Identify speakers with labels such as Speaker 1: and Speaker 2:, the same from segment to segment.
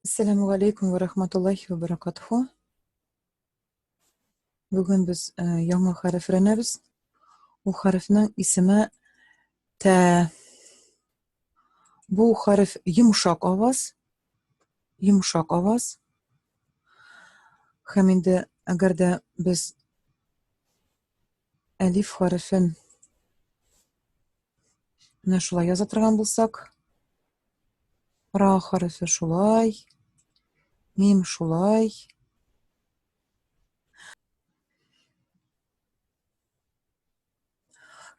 Speaker 1: Әссәламү галәйкүм вә рахматуллаһи вә баракатуху. Бүген без э, яңа хәреф өйрәнәбез. Ул хәрефнең исеме тә. Бу хәреф йомшак аваз. Йомшак аваз. Һәм инде әгәр дә без әлиф хәрефен менә шулай яза торган булсак, Ра хәрефе шулай, мим шулай.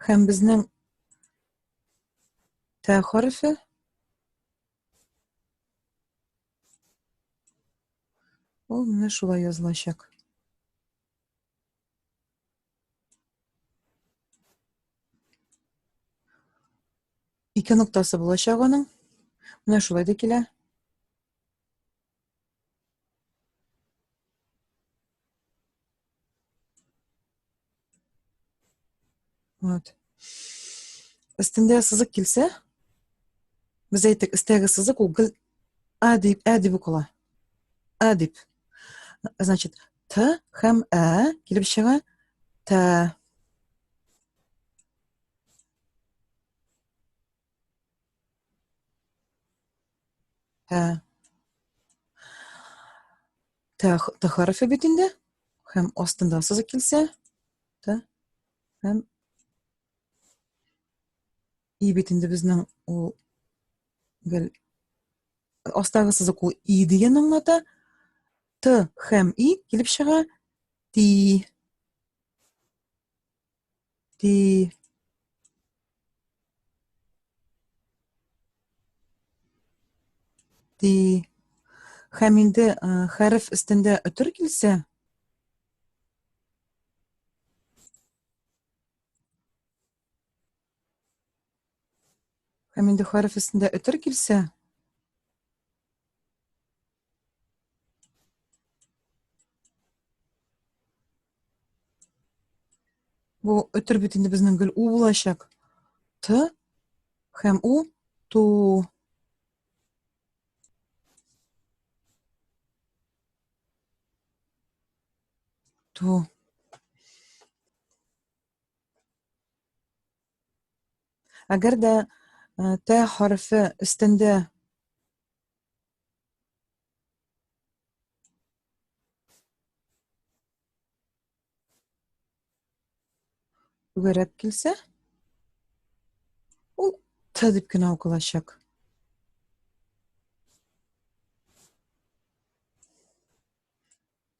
Speaker 1: Һәм безнең тә хәрефе ул менә шулай язылачак. Ике ноктасы булачак аның. Менә шулай да килә. Вот. Өстендә сызык килсә, без әйттек, өстәге сызык ул гел а дип, ә дип укыла. А дип. Значит, Т һәм Ә килеп чыга. Т. Т. Т, Т хәрефе бит инде. Һәм астында сызык килсә, Т һәм И бит инде безнең ул гел астагы сызык ул И дигән аңлата. Т һәм И килеп чыга. Ти. Ти. Ти. Һәм инде хәреф өстендә өтер килсә, Һәм инде хәреф өстендә өтер килсә, бу өтер бит инде безнең гел у булачак. Т һәм у ту. Ту. Әгәр дә э, Т хәрефе өстендә түгәрәк килсә, ул Т дип кенә укылачак.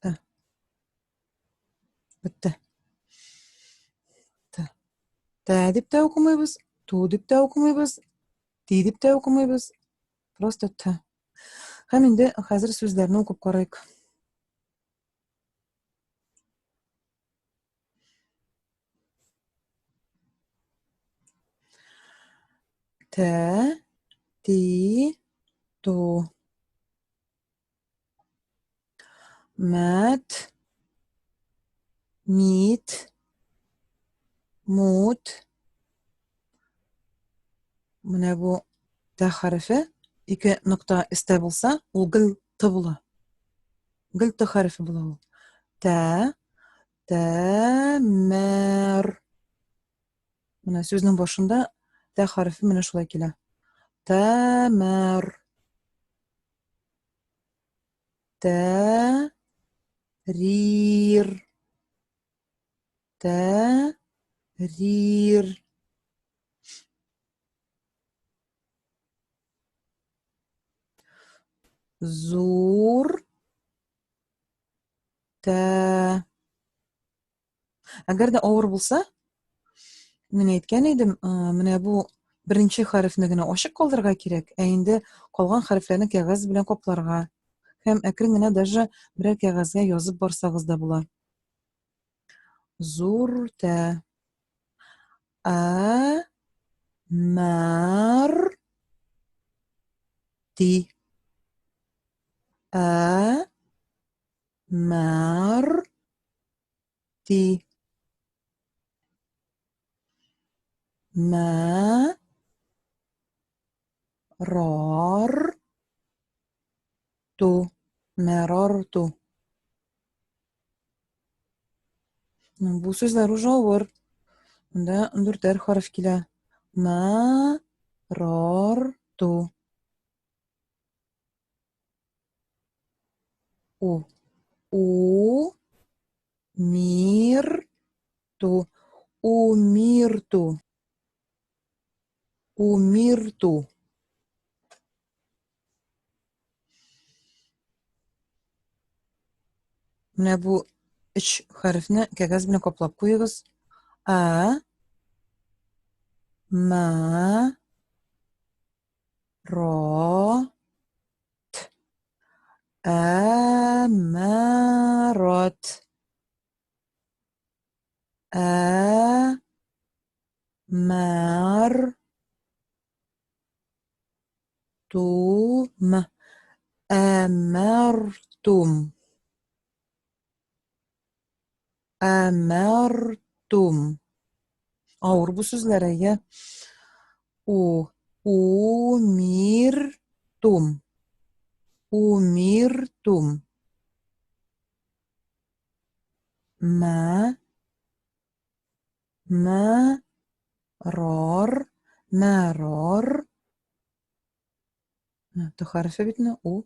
Speaker 1: Т. Бетте. Т. Т дип тә укымыйбыз, ту дип тә укымыйбыз, ти дип тә укымыйбыз. Просто Т. Һәм инде хәзер сүзләрне укып карыйк. Т, ти, ту. Мәт, мит, мут. Менә бу Т хәрефе ике нокта өстә булса, ул гел Т була. Гел Т хәрефе була ул. Тә, тәмәр. Менә сүзнең башында Т хәрефе менә шулай килә. Тәмәр. Тә, рир. Тә, рир. Зур. Тә. Әгәр дә авыр булса, мин әйткән идем, менә бу беренче хәрефне генә ачык калдырырга кирәк, ә инде калган хәрефләрне кәгазь белән капларга. Һәм әкрен генә даже берәр кәгазьгә язып барсагыз да була. Зур тә. А мар ти. А мар ти. Мә рар ту. ту, мәрарту. Бу сүзләр уже авыр. Монда дүртәр хәреф килә. Ма, рар, ту. У. У. Мир, ту. Умирту. Умирту. Менә бу өч хәрефне кәгазь белән каплап куегыз. А, М, Ро, Т. Әмәрот. Ә, Мәр, Тум. Әмәртум. Әмәртум. Авыр бу сүзләр, әйе. У, умиртум. Умиртум. Мә, мә, рор, мәрор. Т хәрефе бит инде, у.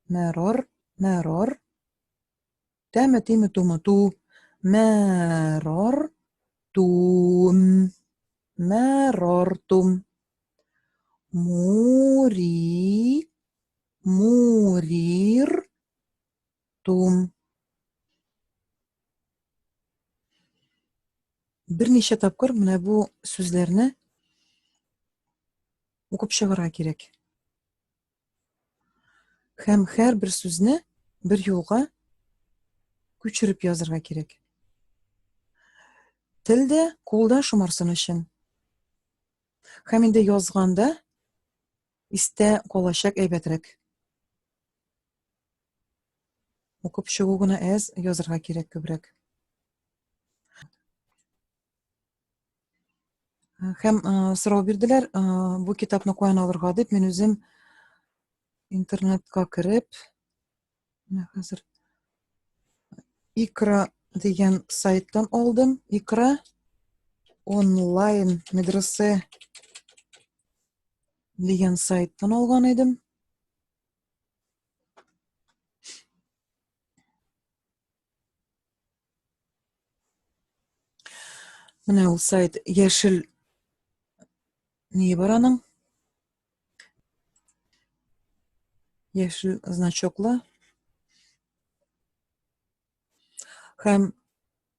Speaker 1: Мәрор, мәрор. Тәме, тиме, тумы, ту. Мәрор, тум. Мәрор, тум. Мури, мурир, тум. Берничә тапкыр менә бу сүзләрне укып чыгарга кирәк. Һәм һәрбер сүзне бер юлга күчереп язырга кирәк. Тел дә, кул да шомарсын өчен. Һәм инде язганда истә калачак әйбәтрәк. Укып чыгу гына әз, язырга кирәк күбрәк. Һәм сорау бирделәр, бу китапны каян алырга дип, мин үзем интернетка кереп, менә хәзер Икра дигән сайттан алдым. Икра онлайн медресе дигән сайттан алган идем. Менә ул сайт яшел ни бар аның? Яшел значоклы. Һәм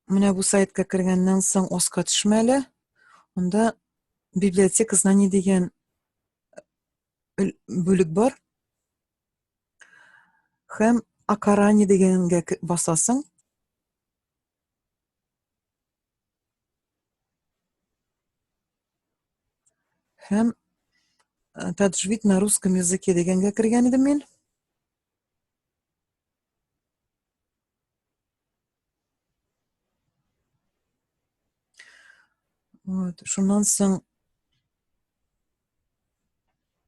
Speaker 1: менә бу сайтка кергәннән соң аска төшмәле. Анда библиотека знаний дигән бүлек бар. Һәм Акарани дигәнгә басасың. Һәм э, таджвид на русском языке дигәнгә кергән идем мин. Вот. Шуннан соң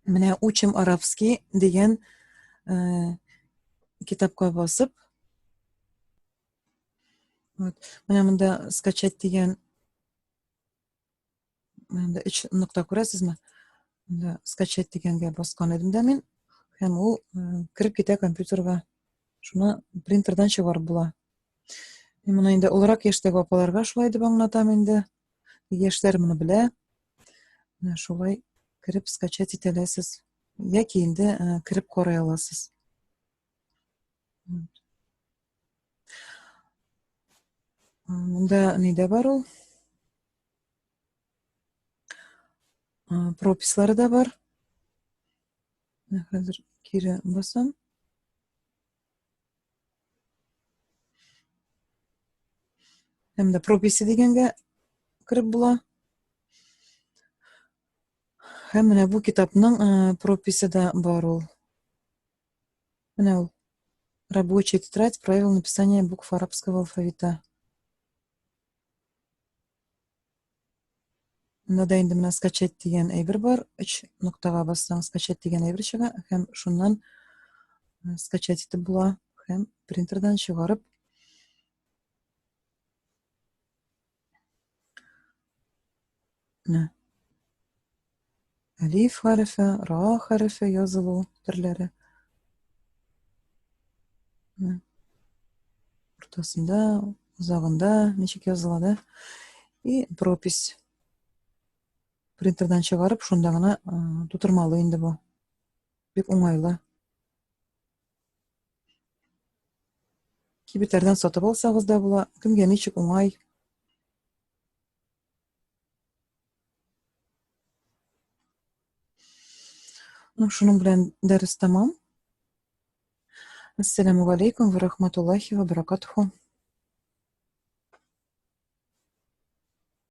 Speaker 1: Менә Учим арабский дигән э, китапка басып, вот. Менә монда скачать дигән монда өч нокта күрәсезме? Монда скачать дигәнгә баскан идем дә мин. Һәм ул э, кереп китә компьютерга. Шуны принтердан чыгарып була. Мин моны инде олырак яшьтәге апаларга шулай дип аңлатам инде. Яшьләр моны белә. Менә шулай кереп скачать итә аласыз. Яки инде э, кереп карый аласыз. Монда ни дә бар ул? Пропислары да бар. Хәзер кире басам. Һәм дә прописи дигәнгә кереп була. Һәм менә бу китапның э, прописи да бар ул. Менә ул. Рабочая тетрадь правил написания букв арабского алфавита. Монда да инде менә скачать дигән әйбер бар. Өч ноктага бассаң, скачать дигән әйбер чыга һәм шуннан Скачать итеп була һәм принтердан чыгарып менә әлиф хәрефе, ра хәрефе язылу төрләре. Уртасында, узагында ничек языла да. И пропись. Принтердан чыгарып, шунда гына тутырмалы инде бу. Бик уңайлы. Кибетләрдән сатып алсагыз да була. Кемгә ничек уңай. Ну, шуның белән дәрес тәмам. Ассаламу алейкум ва рахматуллахи ва баракатуху.